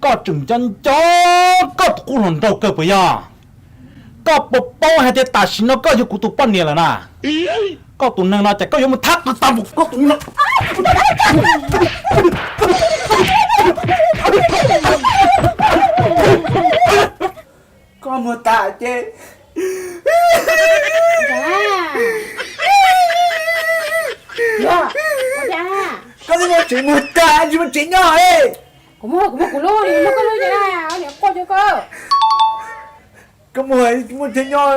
Koj tseem nco nco koj tus qub hluas nraug kawg puas yog? Koj puas paub hais tias tam sim no koj yog kuv tus poj niam lawm na? Koj tus neeg no ces koj yuav mus thab qw tag npaum koj tus neeg no. Koj mus tham ces koj twb muaj tsev mus tham tsis muaj tsev nyob li. Kuv muaj, kuv muaj kuv lub, kuv muaj koj lub ces niam quaj cuag koj. Koj muaj tsev nyob,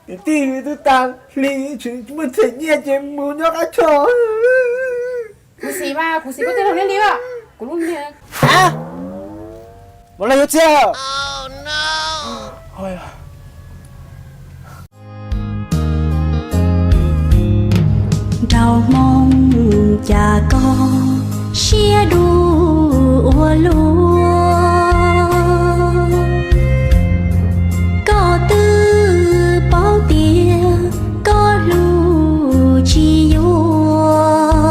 niam tij twb tag hli, tsis muaj them nyiaj ces mus nyob qab choj. Kuv xis mas, kuv xis koj tej laug neb li, kuv lub niag. Mus lawm yuav txiag. Nraug Hmoob cas koj siab dub ua luaj, koj twb paub tias koj hlub tsis yuav,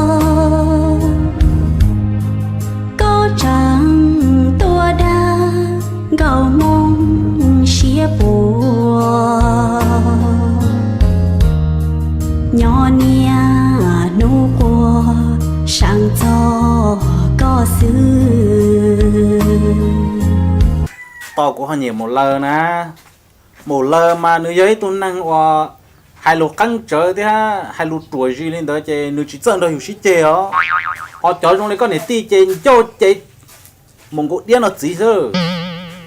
koj tseem tuaj dag nkaus Hmoob siab puas, nyob niaj hnub quaj seev txog koj xwb. Tos kuv ho nyiam Maum Lawv na. Maum Lawv mas nws yog ib tug neeg uas hais lus qeeb tsawv thiab hais lus ruam zis li ntawd ces nws tsis txawj nrog yus sib ceg os. Ho cov zoo li koj niam tij ces ncauj ces mus nkaus diab no txiv xwb.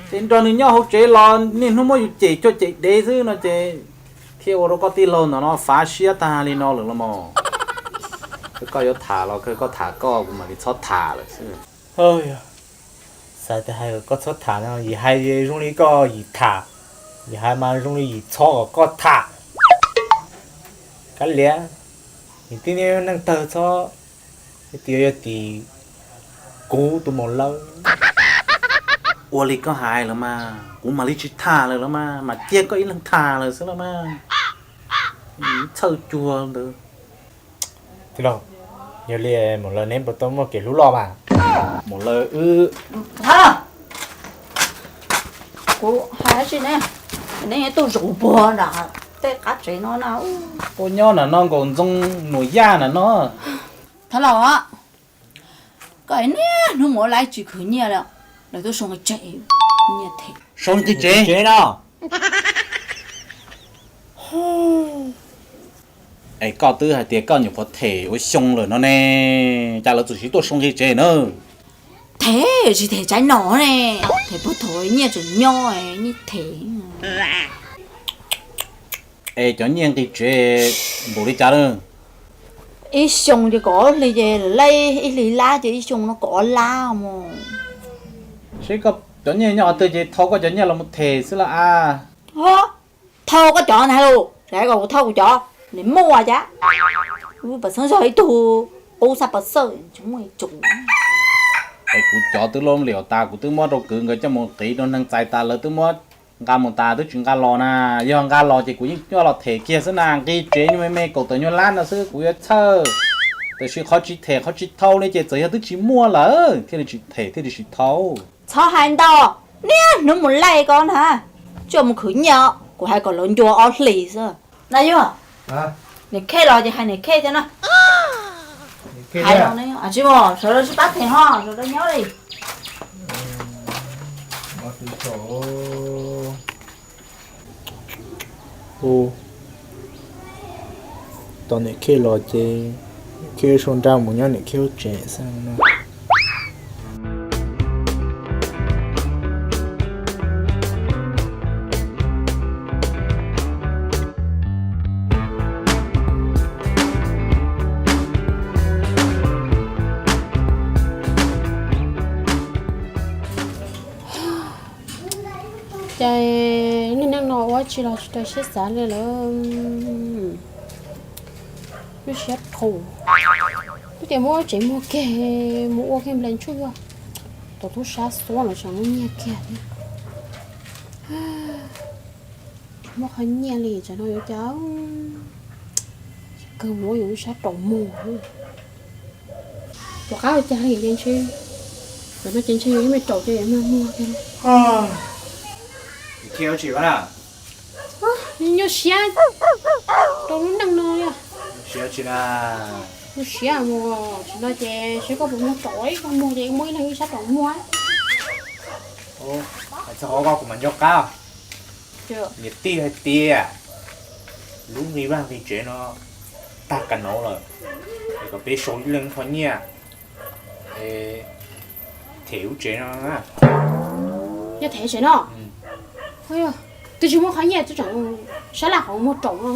Ces nrog nws nyob hauv tsev los niaj hnub muab yus cem coj cem dev xwb no ces thiaj ua rau koj tij laug ntawm no fav siab tag li no lawm los mas. Koj yuav tham los kawg koj tham koj, kuv mam li txhob tham lawm xwb. Xav tias hais koj txhob tham no, yim hais zoo li koj yim tham, yim hais mas zoo li yim txhob kom koj tham. Kav liam, yim tib neeg tawg txhob hais tias yog tim kuv tus Maum Lawv. Ua li koj hais lawm mas kuv mam li tsis tham lawm los mas, mam cia koj ib leeg tham lawm xwb los mas. Txhawj cuag ntawd. Tij laug, yog li Maum Lawv neb puas tau muaj kev hlub loj mas? Maum Lawv wb, kuv hais dab tsi ne, neb tuaj zaum puag nram tej qab tsev no na. Puas nyob nram no nkaus ntxoo nuam yaj nram no. Thov laus, koj niaj hnub mus ua laib tsis khwv nyiaj li, lawv tuaj sau nqi tsev, nyiaj them. Sau nqi tsev no. Es koj twb hais tias koj nyuam qhuav them ua xyoo lawm no ne, cas lawv txawm siv tuaj sau nqi tsev na? Them tsis them tsaib no ne, them puag thaum nyiaj tseem nyob, nyiaj them. Es cov nyiaj nqi tsev npaum li cas lawm? Ib xyoo ces kaum ob hlis ces laib, ib hlis lab ces ib xyoo no kaum ob lab mus. Seb koj cov nyiaj nyob qhov twg ces thau koj cov nyiaj los mus them xwb los as. Ho, thau koj cov ntag lauj, tsis hais kom kuv thau kuv cov, nim muaj cas. Wb pab xeeb zog ib tug qub xaj pab xawj tsis muaj ib tug. Es kuv cov twb loj liam tas, kuv twb muab rau kwv nkawd coj mus qiv rau neeg txais tas, lawv twb muab nqa mus tas twb tsis nqa los na. Yog nqa los ces kuv yeej coj los them kiag xwb na, nqi tsev nyuag me me kaum tawm nyuag lab no xwb kuv yuav txhawj. Tab sis qhov tsis them qhov tsis thau li ces txawm yog twb tsis muaj lawm thiaj li tsis them thiaj li tsis thau. Txhob hais ntau, niaj hnub mus laij ko na, tsis mus khwv nyiaj, kuv hais kom lawv ncua ob hlis xwb. Na yog, niam Khej los ces hais niam Khej thiab na. Hais no ne, tsis mus, sawv daws sib pab them ho, sawv daws nyob li. Tos niam Khej los ces niam Khej sau nra mus nyob niam Khej lub tsev xwb no. Ces niaj neej no ua tsi los tsis tau siab xav li lawm. Lub siab qhus, twb tias muab tsev muag kiag, mus ua kiag nplej ntsuj yog, tau tub sab xuab los tseem muaj nyiaj kiag thiab. Muaj qhov nyiaj li tsam no yuav cas kawg muab yus lub sab raum mus. Puas qab ua cas li ces ntshe Tam no ces ntshe yog me raum ces yog muag muag. Nyuaj siab rau lub neej no li. Nyuaj siab mus, tam no ces seb koj puas muag raum, koj muag ces muaj ib leeg ib sab raum muag. Hais txog qhov koj kuv mam nco qab. Niam tij hais tias lub nqi vaj nqi tsev no tag ka nauv lawm, es kom peb sau ib leeg qhov nyiaj them lub tsev no. Nyiaj them tsev no? Twb tsis muaj qhov nyiaj, twb tseem sab laj qhov muag raum no,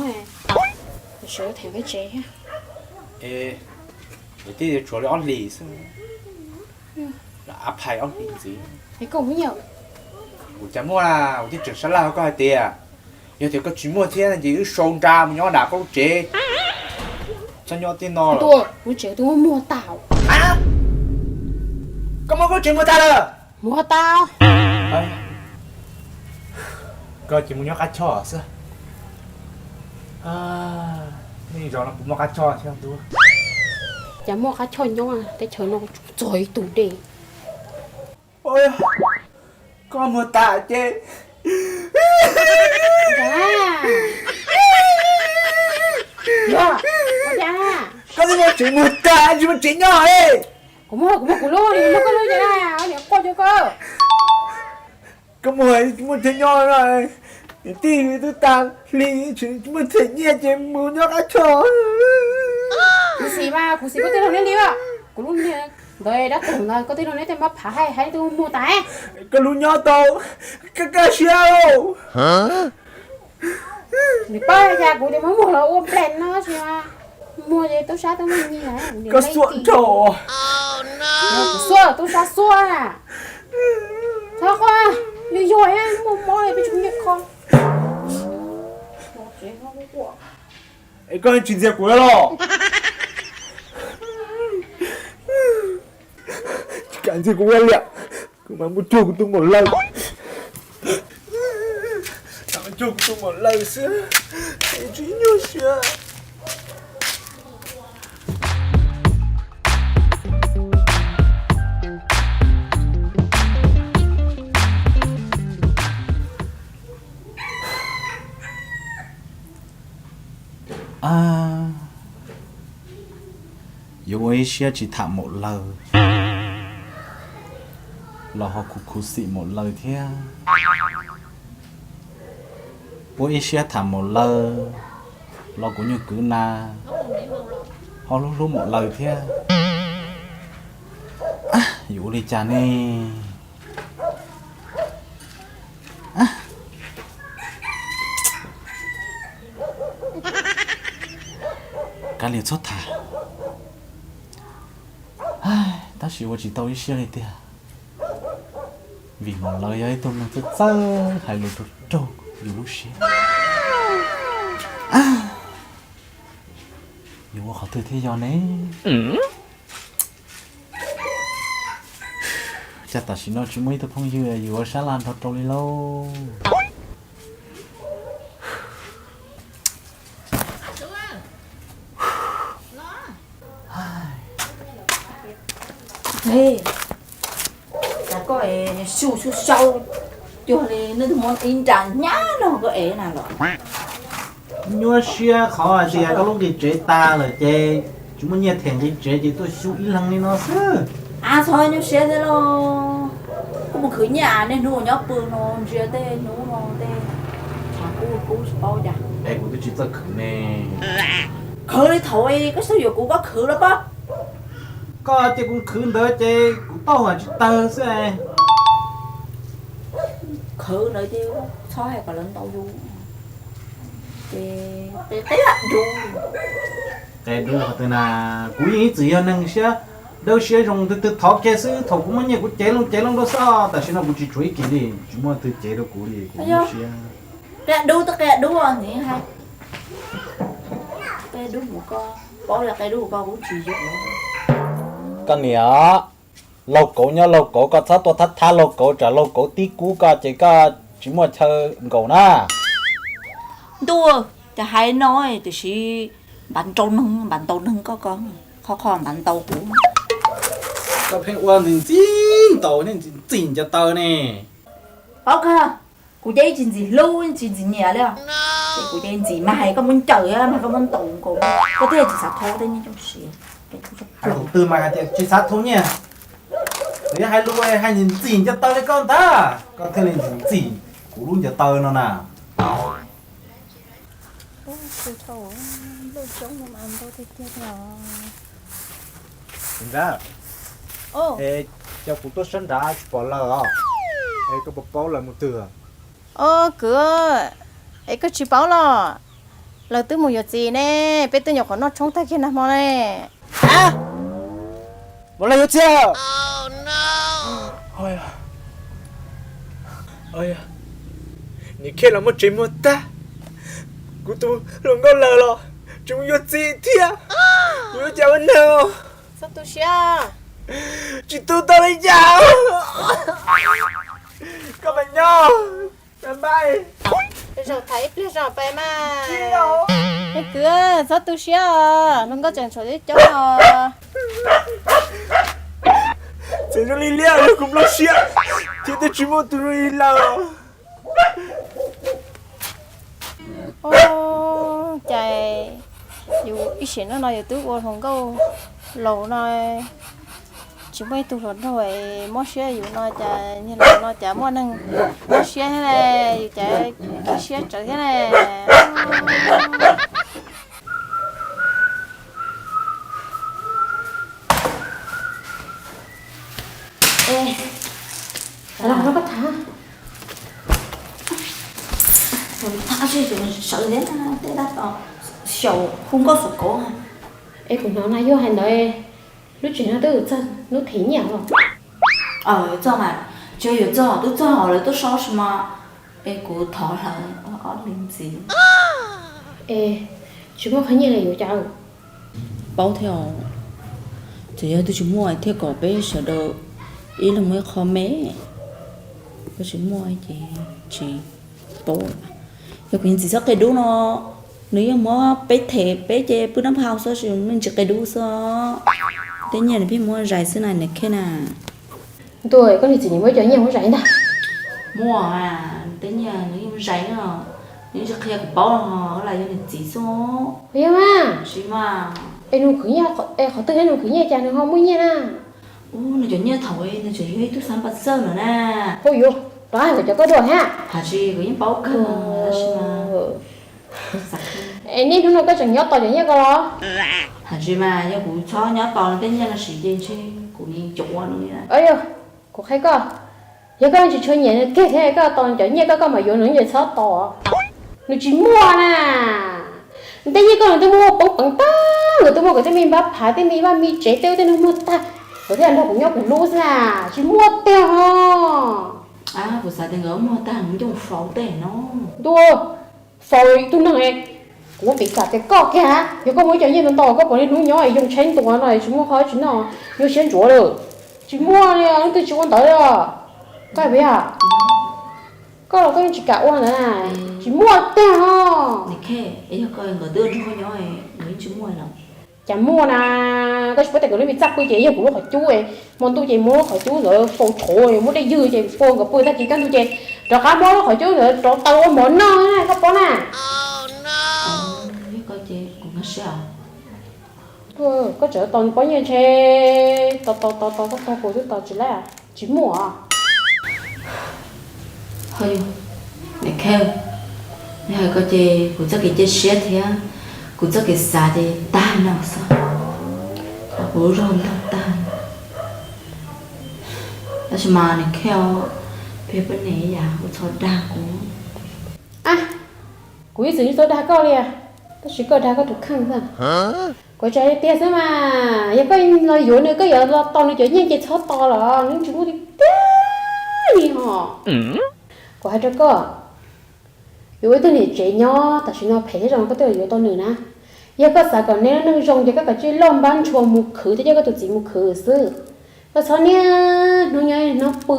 sawv them peb tsev thiab. Niam tij, tshuav li ob hlis xwb, av phais ob hlis ntxiv. Kuv cas muaj, kuv twb tseem sab laj, koj hais tias yog tias koj tsis muaj thiab ces wb sau nra mus nyob nram koj lub tsev, txhob nyob tej no lawm. Kuv tsev twb muag tag. Koj muab koj tsev muag tag lawm? Muag tag. Koj ces mus nyob qab choj xwb. Nej zos no puas muaj qab choj thiab ntuj? Cas muaj qab choj nyob teb chaws no tsuas txog ib tug dej. Koj muag tas ces koj twb muab tsev muag tas tsis muaj tsev nyob li. Kuv muag, kuv muag kuv lub, kuv muag koj lub ces niam quaj cuag koj. Koj muag tsis muaj tsev nyob, niam tij twb tas hli tsis muaj them nyiaj ces mus nyob qab choj. Khuv xim mas khuv xim koj tej laug neb li, kuv lub niag ntawd dab tug ntawd koj tej laug neb tej mab phav hais hais twb muag tas. Koj lub nyob tau kaj kaj siab lauj. Nws pab cas kuv ces muab muag los ua plan no tsis muag ces tub sab twb muaj nyiaj. Koj xuav nrho. Kuv xuav, tub sab xuav. Txhob quaj, yog yog muaj mob peb tsis muaj nyiaj kho. Es koj tsis ntxias kuv los? Tsis kam ntxias kuv ua liam, kuv mam mus cuag kuv tus muam laws. Mam cuag kuv tus muam laws xwb, tsis nyuaj siab. Yuav ua ib siab tsis tham maum laws los ho khuv khuv xim maum laws thiab. Ua ib siab tham maum laws los kuv nyuag kwv na ho hlub hlub maum laws thiab. Yuav ua li cas ne? Kav liam txhob tham, tab sis ua tsis tau ib siab li tiag, vim maum laws yog ib tug neeg txawj txawj hais lus raug raug yus lub siab. Yuav ua qhov twg thiaj yog ne? Cas tam sim no tsis muaj ib tug phooj ywg yuav sab laj nrog rau li lauj? Cas koj xyu xyu sau cuag li nej tus muam ib nra nyab no koj ev na los? Nyuaj siab qhov hais tias koj lub nqi tsev tag lawm ces tsis muaj nyiaj them nqi tsev ces tuaj xyu ib leeg li no xwb. Txhob nyuaj siab thiab los. Koj mus khwv nyiaj niaj hnub nyob pw no ntsia tej hnub no tej, kub kub tsis paub cas. Es kuv twb tsis txawj khwv ne. Khwv li thaum koj xub yuav kuv koj khwv los pob. Koj tias kuv khwv ntawd ces kuv tauj tsis tawg xwb. Khwv ntawd ces txhob hais kom lawv ntaus yus. Ces qia dub, qia dub qhov twg na? Kuv yeej ib txwm yog neeg siab dawb siab zoo, twg twg thov kiag xwb, thaum kuv muaj nyiaj kuv cev loo cev loo dua xwb. Tam sim no kuv tsis tshuav ib kis li, tsis muaj twg cev rau kuv li, kuv nyuaj siab. Qia dub twb qia dub os, qia dub mus koj paub li, qia dub mus koj kuv tsis yuav. Koj niam, laug kauv nyob laug kauv, koj txhob tuaj thab thab laug kauv, tsam laug kauv tib kub koj ces koj tsis muaj chaw nkaum na. Ntuj, cas hais no tiam sis npam nrau neeg, npam ntaus neeg koj ko, qhov qhov npam ntaus kuv. Koj pheej ua ntxim ntxim ntaus thiab ntxim ntxim ncaws taw ne. Paub kawg, kuv ces tsis ntxim hlub tsis ntxim nyiam li. Ces kuv ces ntxim mas hais koj muab ncaws mas koj muab ntaus nkaus, koj thiaj tsis xav thov tej nyiaj coj siv. Hais tus twg mas hais tias tsis xav thov nyiaj, nws yog hais lus hais ntxim ntxim ncaws taw li koj ntag, koj thiaj li ntxim ntxim kuv lub ncaws taw no na. Ntag, es cov kuv tuaj sab nrad tsis pom lawm os, es koj puas paub lawv mus twg? Au kwv, es koj tsis paub los? Lawv twb mus yuav txiv ne, peb twb nyuam qhuav noj tshoob tag kiag nag hmo ne. Mus lawv yuav txiv? Niam Khej los muaj tsev muag tag, kuv tus hluas nkauj lawm los tseem mus yuav txiv thiab, kuv yuav cas ua neeg? Txhob tu siab, tsis tu tau li cas. Koj mas nyob, zaum tham ib pliag zaum pais mas. Ej kwv, txhob tu siab os, hluas nkauj tseem tshuav coob os. Txawm zoo li liab los kuv nplooj siab thiab twb tsis muaj tus zoo li lawm. Ua cas yus ib sim neej no yus twb ua hluas nkauj laus no, tsis muaj ib tug hluas nraug mob siab yus no, cas niag laus no cas muaj neeg mob siab thiab ne, yus cas kib siab tsawv thiab ne. Los no koj tham, tham sawv thiab tej tab tom xyaum hu nkauj xyaum kauv. Es kuv hnov na yog hais ntawd, lub tsev no twb txog hnub them nyiaj los? Txog mas, tsis yog yuav txog, twb txog lawv tuaj so si mas. Es kuv thov lawv ob leeg ntxiv. Es tsis muaj qhov nyiaj li yuav cas? Paub thiab, txawm yog twb tsis muaj thiaj kom peb sawv daws ib leeg muaj ib qho me. Koj tsis muaj ces tsis paub. Yog kuv niag txiv txhob qia dub no, nws yeej muab peb them peb ces pw nab hau xwb, me ntsis qia dub xwb. Tej nyiaj nws pheej muab zais xwb na niam Khej na. Ntuj, koj niag txiv nws muab cov nyiaj muab zais ntag. Muaj, tej nyiaj nws yeej muab zais no, nws yeej tsis qhia kuv paub los los yog niag txiv xwb. Yog mas. Tsis mas. Es nws khwv nyiaj, es qhov twg thiab nws khwv nyiaj cas nws ho muaj nyiaj na? Ub, nws cov nyiaj thaum nws tseem yog ib tug xav npas txawj no na. Hu yuav, rov qab hais kom cov koj dua thiab. Hais tsis kuv yeej paub kawg tab sis mas. Es niaj hnub no koj tseem nyob tos cov nyiaj ko los? Hais tsis mas yog kuv txhob nyob tos tej nyiaj no siv ces ntshe kuv yeej cuam no li. Yog, kuv qhia koj, yog koj tsis tshua nyiam nws kiag thiab koj tos cov nyiaj koj koj mam yuav nws, txhob tos. Nws tsis muaj na. Tej nyiaj koj nws twb muaj poob peev tag, nkawd twb muaj nkawd tej me npab phav tej me vaj me tsev tej ub tej no muag tag, nkawd thiaj nrog kuv nyob kuv lub xwb na. Tsis muaj tiag ho. Kuv xav tias nkawd muag tag mus faus tej no. Ntuj, faus ib tug neeg, kuv piv xam tias koj kiag, yog koj muaj ib co nyiaj ntau ntau koj puas niaj hnub nyob yoo tshaib ntua no tsis muaj qhov tsis noj, nyuaj siab ntsuav lawm. Tsis muaj li, leej twg tsis ua ntawd li os. Koj puas yog? Koj los koj yeej tsis kam ua ntawd na. Tsis muaj tiag os. Yog koj nkawd twb nrog koj nyob, nkawd yeej tsis muaj lawm. Cas muaj na, koj tsis paub tias nkawd lub me txaj pw ces yog kuv lub qhov cub, hmo ntuj ces muab lub qhov cub ntawd faus tshauv, muab dej ywg ces pua nkawd pw, tag kis kaj ntug ces rov qab muab lub qhov cub ntawd rauv taws ua mov noj na, koj paub na. Koj tseem tos nws poj niam ntshe tos tos tos tos txog thaum kuv twb tos tsis lab, tsis muaj. Niam Khej, nws hais ko ces kuv txoj kev cia siab thiab kuv txoj kev xav ces tag no xwb, kuv lub zog ntog tag. Tab sis mas niam Khej, peb poj niam ib yam ua txhaum dag kuv. Kuv ib txwm tsis tau dag koj li, tab sis koj dag koj tus kheej xwb. Kuv tsa tiag xwb mas, yog koj los yuav nws, koj yuav los tos nws cov nyiaj ces txhob tos los nws tsis muaj tiag tiag li ho. Kuv hais rau koj, yuav ua ib tug niam tsev nyob tam sim no phem thiab zoo koj twb los yuav tau nws na. Yog koj xav kom neb lub neej zoo ces koj kav tsij loj npab ntshua mus khwv thiab coj koj tus txiv mus khwv xwb. Koj txhob niaj hnub nyob hnub pw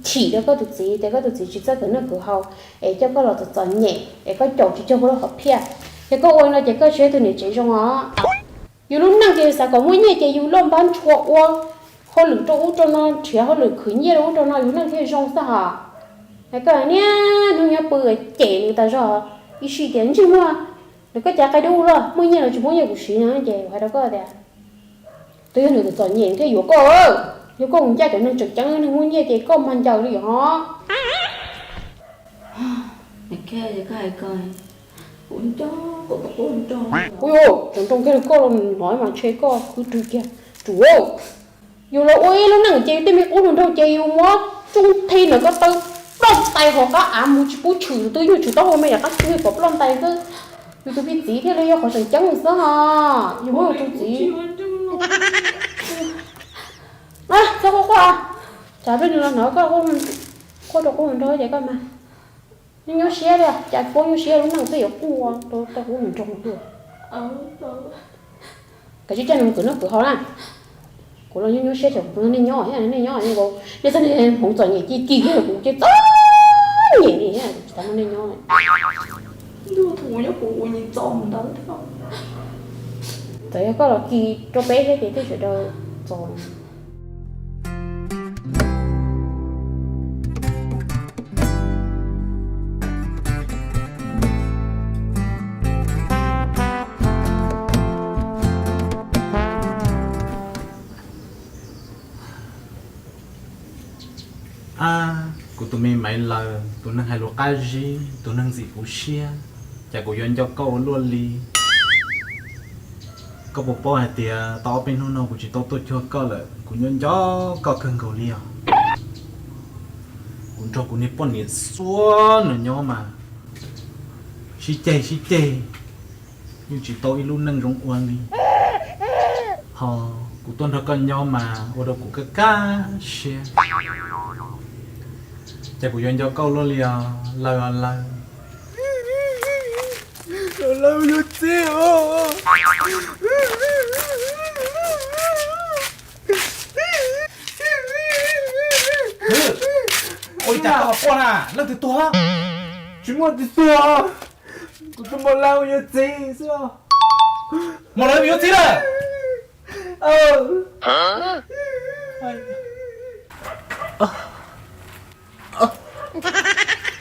chim rau koj tus txiv tias koj tus txiv tsis txawj khwv noj khwv haus, es coj koj los txom txom nyem es koj caum tsis cuag koj lub hom phiaj. Yog koj ua li no ces koj tsis yog ib tug niam tsev zoo os. Yus lub neej ces yus xav kom muaj nyiaj ces yus loj npab ntshua ua, hauj lwm rau ub rau no, nrhiav hauj lwm khwv nyiaj rau ub rau no yus neej thiaj zoo xwb hos. Hais koj niaj hnub nyob pw cem nws tas zog, ib sij tias ntsej muag, nws koj cas qia dub luaj, muaj nyiaj los tsis muab nyiaj kuv siv no ces hais rau koj tias twb yog nws txom nyem thiaj yuav koj. Yog koj mus ncaj cov neeg tseem ceeb, neeg muaj nyiaj ces koj mas ncaws li hos. Ua, tseem nroo kiag li koj los hnov mas ntshe koj khwv rwg kiag. Tsum, yus los ua ib lub neej ces tej me qub hluas nraug ces yus muab tsuj thi ntawm ko taw ploj ntais hauv qab av mus tsis pub tshwm, tus twg yeej tshwm tau hauv me yam qab tsuj pom ploj ntais xwb. Yus tus me txiv thiaj li yog qhov tseem ceeb xwb hos, yus muab yus tus txiv. Txhob quaj quaj, tsam peb nws los hnov koj quaj rau qub hluas nraug ces koj mas nyob nyuaj siab li, cas puab nyuaj siab lub neej peb yuav quaj rau qub hluas nraug tuaj. Kav tsij coj nws mus kwv noj kwv haus na. Kuv los nyob nyuaj siab ces kuv nrog nej nyob thiab, nej nyob nkaus nej txoj niag hmoov txom nyem ci ci kiag kuv ces txom nyem li thiab, kuv tsis xav nrog nej nyob. Txawm yog koj los kis rau peb thiab ces tej sawv daws txom. Ab, kuv tus me Maiv Laws, tus neeg hais lus qab zib, tus neeg ntxim kuv siab, cas kuv yuav nco koj ua luaj li. Koj puas paub hais tias tau ob peb hnub no kuv tsis tau tuaj cuag koj lawm, kuv nco nco koj kawg nkaus li os. Kuv nrog kuv niag poj niam xuab nws nyob mas sib ceg sib ceg, yeej tsis tau ib lub neej zoo ua li. Ho kuv tuaj nrog koj nyob mas ua rau kuv kaj kaj siab. Ces kuv yuav nco koj luaj li os Laws os Laws. Laws yuav txiv os. Ua li cas koj ho quaj na, leej twg tuag? Tsis muaj twg tuag, kuv tus Maum Laws yuav txiv xwb. Maum Laws yuav txiv lawm?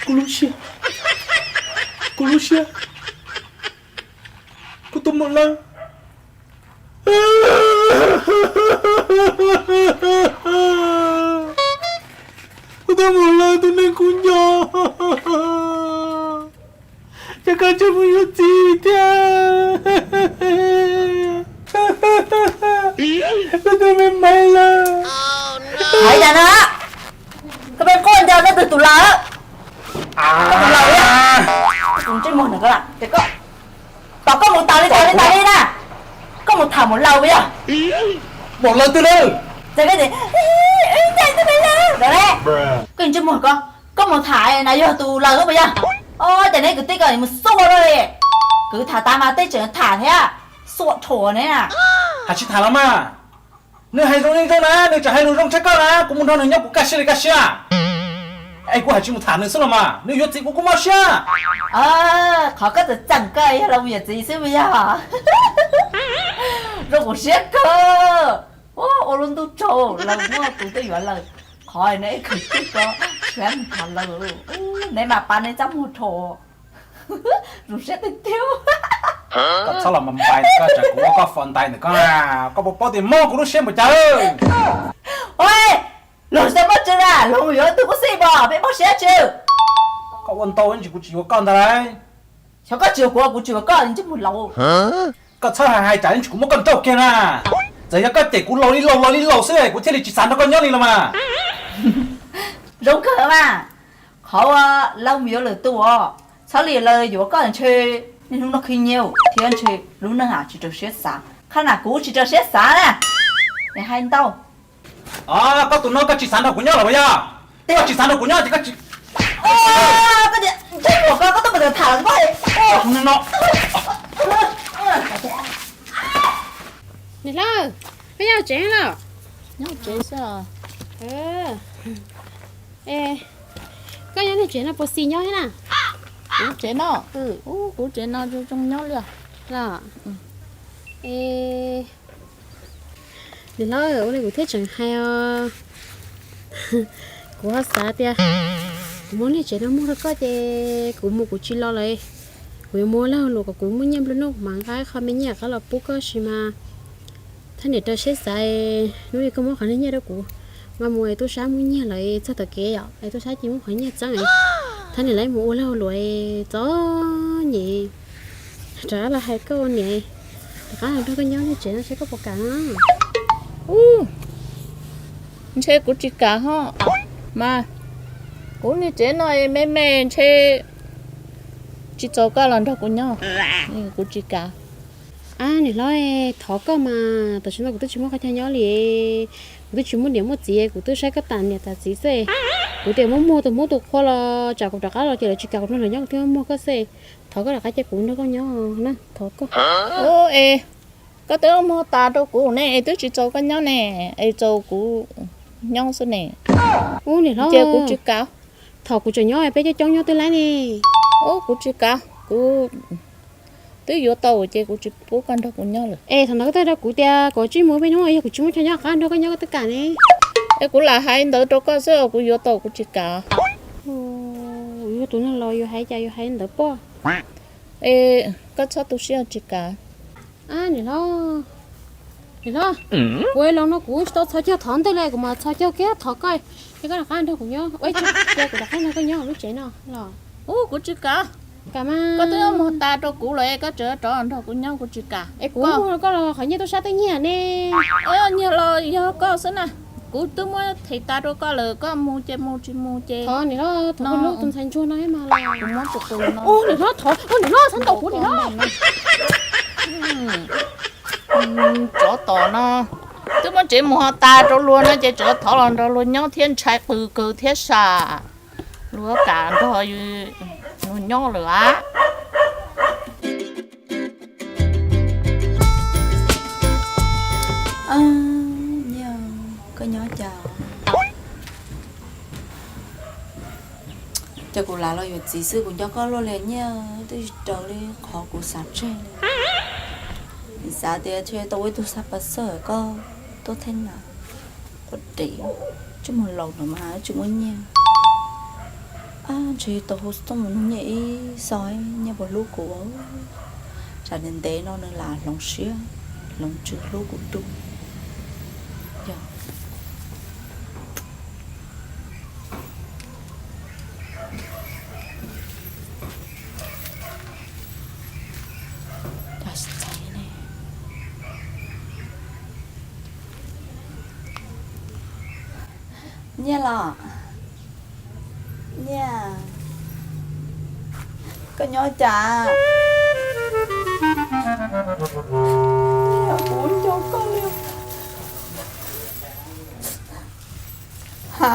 Kuv lub siab, kuv lub siab, kuv tus Maum Laws. Kuv tus Maum Laws tus neeg kuv nco. Ces koj tseem mus yuav txiv thiab. Koj tus me Maiv Laws. Hais cas na, koj pheej quaj nco koj tus Laws. Koj tus Laws, tus ntsej muag ntawm ko, ces koj, tom koj mus tas li tas li tas li na, koj mus tham Maum Laws puas yog? Maum Laws twg lawm? Ces koj tias, koj ntsej muag ko, koj mus tham na yog tus Laws puas yog? Os, ces neb kwv tij ko mus xua luaj li. Kwv tham tas mas tej tseem tham thiab, xua rhuav ne. Hais tsis tham los mas, nws hais zoo li zoo na, nws tseem hais lus zoo tshaj koj na, kuv mus nrog nws nyob kuv kaj siab li kaj siab. Es kuv hais tsis mus tham nws xwb los mas, nws yuav txiv kuv kuj mob siab. Qhov koj txawm txeem koj yog los yuav txiv xwb puas yog? Zoo kuv siab kawg. Ua lub ntuj tsaug, Laws muaj tus twg yuav Laws. Qhov neb kwv tij ko tshiab mus tham Laws, neb mas pab neb txaj muag rhuav. Zoo siab tiag tiag. Koj txhob los mas npais ntawm koj, tsam kuv ua koj fo ntais ntawm koj na. Koj puas paub tias mob kuv lub siab npaum cas? Ua, luag xyov muaj tswv na, luag yuav tus kuj xij pom peb mob siab tsw. Koj ua ntau ntsis kuv tsis yuav koj ntag lauj. Xyov koj tsis yuav kuv, kuv tsis yuav koj, ntsej muag laus. Koj txhob hais hais tsam ntsis kuv muab koj nrauj kiag na. Txawm yog koj cem kuv laus li laus laus li laus xwb kuv thiaj li tsis xav nrog koj nyob li los mas. Zoo kawg mas. Qhov uas Laws mus yuav lwm tus os, txhob li Laws yuav koj ntshe niaj hnub noj khib nyiab thiab ntshe lub neej tsis rau siab xav. Qhab na kuv tsis rau siab xav na. Nws hais ntau. Koj tus no koj tsis xav nrog kuv nyob los puas yog? Koj tsis xav nrog kuv nyob ces koj tsis... Koj tias ntsej muag ko, koj tuaj mus tham los koj... Niam hlob, koj nyob tsev los? Nyob tsev xwb. Koj nyob tsev no puas xis nyob thiab na? Kuv tsev no, kuv tsev no zoo zoo nyob li os. Los, es Niam hlob, ua li kuv thiaj tseem hais os. Kuv ho xav tias kuv muab niag tsev no muag rau koj ces kuv mus kuv tsis los lawm. Kuv yuav mus ua lag ua luam kom kuv muaj nyiaj nplua nuj mas nqa qho me nyiaj rov qab los pub koj sis mas. Thab niam rau siab xav, hnub ib koj muab qhov niag nyiaj rau kuv, nqa mus es tub sab muaj nyiaj lawm txog tom kev yom, es tub sab cia muab qhov nyiaj txeeb. Thab niam lawv mus ua lag ua luam txom nyem. Rov qab los hais koj ua niam, rov qab los nrog koj nyob niag tsev no saib koj puas kam no. Ub, ntshe kuv tsis kam ho. Mas kuv niag tsev no me me ntshe tsis txaus koj los nrog kuv nyob. Kuv tsis kam. Ab niam hlob, thov koj mas, tam sim no kuv twb tsis muaj qhov chaw nyob li. Kuv twb tsis muaj niam muaj txiv, kuv twb saib koj tas niam tas txiv xwb. Kuv tias muab muag tus hmub tus qhua los tsam kuv rov qab los ces lawv tsis kam kuv nrog lawv nyob, kuv thiaj muab muag koj xwb. Thov koj rov qab cia kuv nrog koj nyob na, thov koj. Ub, es koj twb muag tas rau kuv ne, es twb tsis txaus koj nyob ne, es txaus kuv nyob xwb ne. Ub niam hlob, cia kuv tsis kam. Thaum kuv tseem nyob peb coob coob nyob twb laib ne. Ub, kuv tsis kam, kuv twb yuav tau ces kuv tsis pub koj nrog kuv nyob lawm. Es thaum ntawd koj twb hais rau kuv tias kom tsij mus peb hnub, yog kuv tsis muaj chaw nyob rov qab nrog koj nyob koj twb kam ne. Es kuv lam hais ntawd rau koj xwb, kuv yuav tau kuv tsis kam. Yus yog tus neeg laus yus hais cas yus hais ntawd pob. Es koj txhob tu siab, tsis kam. Ab niam hlob, niam hlob, kuv los no kuv tsis tau txhos caug thov ntev li, kuv mam txhos caug kiag thov koj, es koj rov qab nrog kuv nyob, ua ib txhia kuv rov qab nrog koj nyob lub tsev no los. Ub, kuv tsis kam. Kam mas. Koj twb muag tas rau kuv lawm, koj tseem rov nrog kuv nyob, kuv tsis kam. Es kuv muag rau koj los qhov nyiaj tub sab twb nyiag ne. Nyiag los yog koj xwb na, kuv twb muab them tas rau koj lawm, koj mus ces mus, tsis mus ces. Thov niam hlob, thov koj hlub tus ntxhais ntsuag no mas los. Kuv muab tus qus no. Ub niam hlob, thov, ub niam hlob, txhob ntaus kuv niam hlob. Tsov tom no, twb muab tsev mus ho tas rau luag no ces tseem thov los nrog luag nyob thiab, ntshai qw kawg thiab sas. Luag kam nrog luag nyob lawm a. Nyiaj, koj nyob cas? Ces kuv lam los yuav txiv xwb, kuv nco koj luaj li Nyiaj, twb tsis raws li qhov kuv xav tseg li. Xav tias ntshe tau ua ib tug xab pas xawj koj tuaj theej na. Ua deb, tsis muaj laus no mas tsis muaj nyiaj. Ab, ntshe tau hu xov tooj mus nug Nyiaj ib zaug, Nyiaj puas hlub kuv. Tsam ntev ntev no nws lam hloov siab, hloov tswv hlub kuv dua. Yog Nyiaj los? Nyiaj, koj nyob cas? Nyiaj, kuv nco koj li. Ha,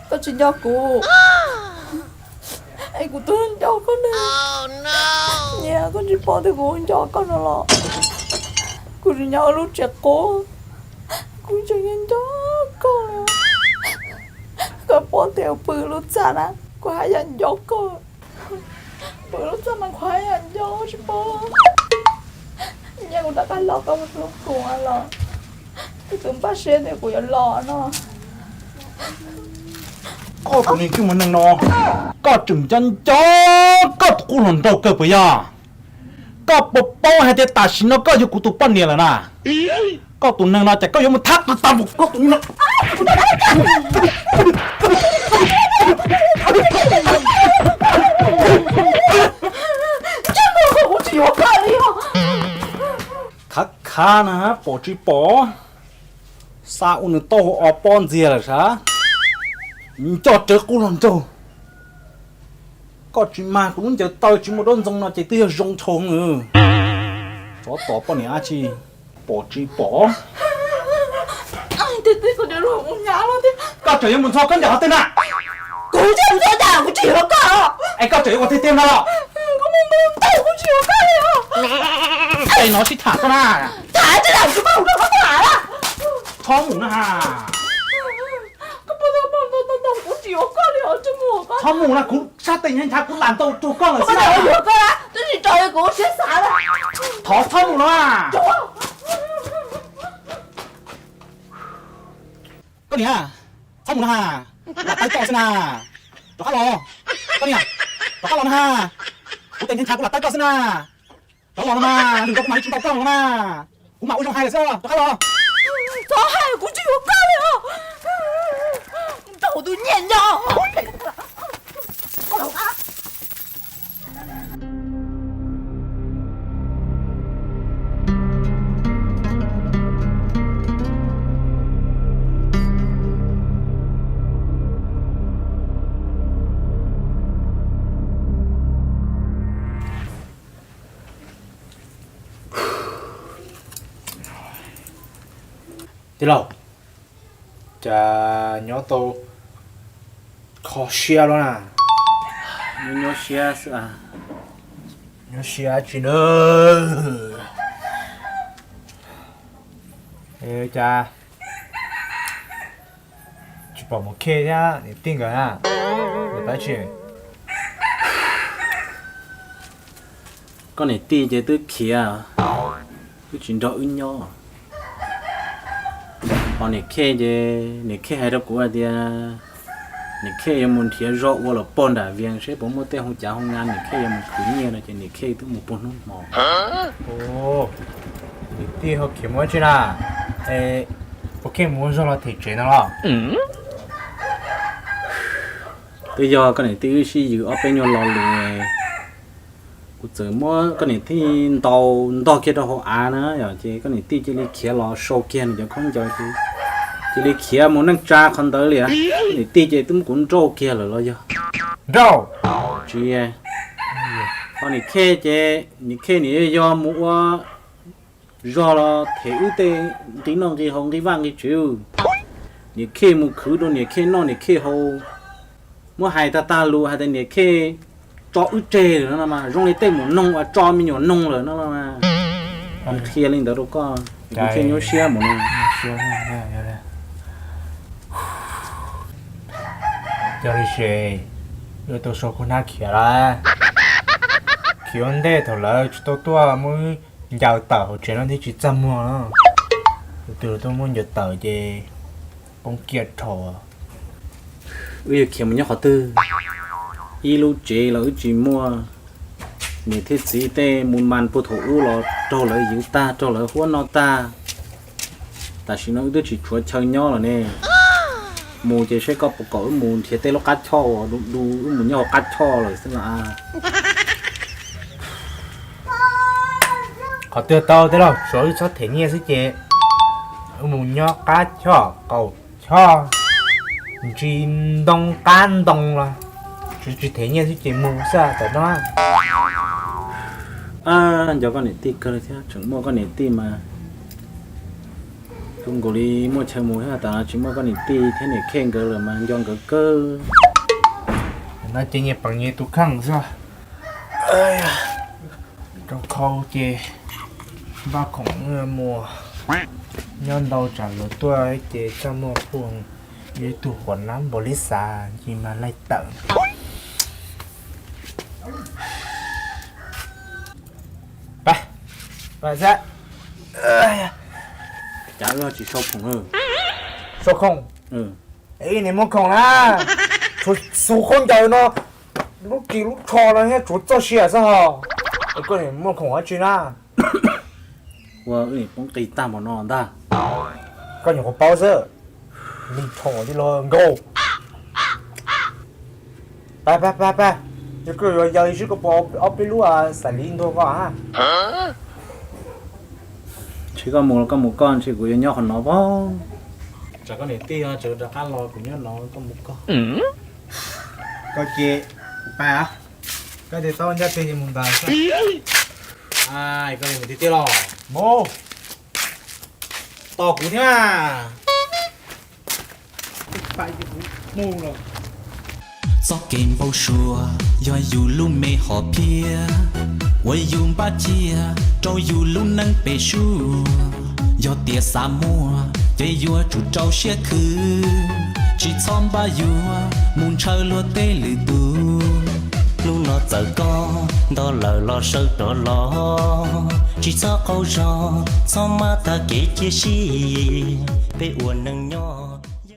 koj tsis nco kuv? Es kuv twb nco koj ne. Nyiaj, koj tsis paub tias kuv nco koj no los? Kuv tsis nyob lub tsev qub, kuv tseem nco koj li. Koj paub tias pw lub txaj na kuv haj yam nco koj. Pw lub txaj mas kuv haj yam nco, tsis paub. Nyiaj, kuv rov qab los koj hlub kuv los? Koj tus npaj siab tias kuv yuav los no. Koj tus neeg tsis muaj neeg no, koj tseem nco nco koj tus qub hluas nraug kawg puas yog? Koj puas paub hais tias tam sim no koj yog kuv tus poj niam lawm na? Koj tus neeg no ces koj yuav mus thab tau tas npaum koj tus no. Khav khav na pom tsis pom, xa ua nws tau hauv ob pob ntxiag lawm sav. Nco rawv qub hluas nraug. Koj tsis mag kuv lub ncaws taw tsis muaj duab ntxoo no ces twb yog zoo dhau. Tsov tom poj niam dab tsi, pom tsis pom. Koj tseem yuav mus ntxhov koj ncaws qhov twg na? Kuv tseem mus ntxhov cas kuv tsis yuav koj. Es koj tseem yuav ua tiag tiag no los? Koj mus ntau kuv tsis yuav koj li os. Es no sib tham koj na. Tham tsis tham kuv tsis paub rau koj tham. Txhob mus na. Koj puas tau ntau ntau kuv tsis yuav koj li os, tsis mus koj. Txhob mus na, kuv sab tes nchav nchav kuv lam ntau rau koj lawm xwb. Yuav koj, twb tsis raws li kuv siab xav. Thov txhob mus na. Niam, txhob mus no ha, lam taw koj xwb na. Rov qab los, koj niam, rov qab los no ha. Kuv tes ntshav kuv lam taw koj xwb na. Rov los no mas, lwm zaus kuv mam li tsis ntaus koj no mas. Kuv mam ua zoo hais lawm xwb, rov qab los. Txhob hais, kuv tsis yuav koj li os. Ntaus tus nyiam nyo. Tij laug, cas nyob tau kho siab lawm na? Nyob siab xwb, nyob siab tsis na. Cas tsis pom Mus Khej thiab niam tij nkawd na? Nkawd tab tsis. Koj niam tij ces twb khiav, twb tsis nrog wb nyob. Ho niam Khej ces niam Khej hais rau kuv hais tias niam Khej yuav mus nrhiav zog ua los pog nram Vias seb puas muaj tej hoo cav hoo ngas niam Khej yuav mus khwv nyiaj no ces niam Khej twb mus puag hnub hmo. Niam tij ho khiav mus dab tsi na? Puas Khej mus ua zog los them tsev no los? Twb yog koj niam tij wb sib yws ob peb nyuag lo lus, kuv txawm muab koj niam tij ntaus ntog kiag rau hauv av na yom, ces koj niam tij cia li khiav los sau kiag nws cov khaub ncaws, cia li khiav mus neej tsa qhov ntawd li. Koj niam tij ces twb muab kuv nrauj kiag lawm los yog? Nrauj? Tsis, ho niam Khej ces niam Khej nim yog mus ua zog los them wb tej nqi noj nqi haus nqi vaj nqi tsev. Niam Khej mus khwv rau niam Khej noj niam Khej haus, muab hais tag tag lus hais tias niam Khej tso wb tseg lawm no mas zoo li tej mus noog uas tso me nyuam noog lawm no. Qhia li ntawd rau koj, niam Khej nyuaj siab mus no. Cov li se, yuav tau sau khub hnab khiav lawm. Khiav ua ntej thaum lawv tsis tau tuaj muab ncaws tawm hauv tsev no thiaj tsis txaj muag no. Tus twg tuaj muab ncaws tawm ces poob kiag dhau. Wb yuav khiav mus nyob qhov twg? Ib lub tsev los wb tsis muaj, niam thiab txiv tej mus mas puag thaum ub los raug lawv yws tag raug lawv huab noj tag. Tam sim no wb twb tsis tshuav chaw nyob lawm ne. Mus ces seb koj puas kom wb mus nrhiav tej lub qab choj uas du du wb mus nyob hauv qab choj lawm xwb los. Qhov twg tau tej laus, tsuav wb txhob them nyiaj xwb ces wb mus nyob qab choj qaum choj, ntsis ntoo qab ntoo los tsuav tsis them nyiaj xwb ces mus xwb tam no. Nco koj niam tij kawg li thiab, tseem muaj koj niam tij mas tu nkaus li muaj chaw mus thiab, tas tsis muaj koj niam tij thiab niam Khej nkawd lawm mas nco nkawd kawg. No ces nyias peem nyias tus kheej xwb. Rau khau ces npaj khoom mus, nyob ntau tsam lawv tuaj ces txaj muag puag. Yog ib tug quav nab npaum li xav ntsis mas laij tawm. Pab, pab xab. Cas wb tsis sau khoom? Sau khoom? Ib niag muag khoom na, tshuav xu khaub ncaws no, lub ris lub tsho no thiab tshuav txoj sia xwb ho. Es koj niam muag khoom dab tsi na? Ua wb niam poob qis tag npaum no ntag. Koj nyuam qhuav paub xwb, lig tsho tij laug nkaus. Pab, pab, pab, pab, yog koj yuav yaws sib koj puas ob peb lub xaim li ntuag koj a? Ntshe koj mus los koj mus koj, ntshe kuv yuav nyob qhov no pab. Tsam koj niam tij tsam rov qab los kuv nyob no koj mus koj. Koj ces pab, koj tias tau ncaj twg ces mus ntawd. Koj mus tiag tiag los? Mus. Tos kuv thiab. Txoj kev npau suav yog yus lub me hom phiaj uas yus npaj cia rau yus lub neej pem suab. Yog tias xav muaj ces yuav tsum rau siab khwv, tsis txhob npaj yuav mus ntshaw luag tej lwm tus. Hnub no txawm koj ntog lawm los sawv rov los, tsis txhob qaug zog, txhob maj tag kev cia siab, peb ua neej nyob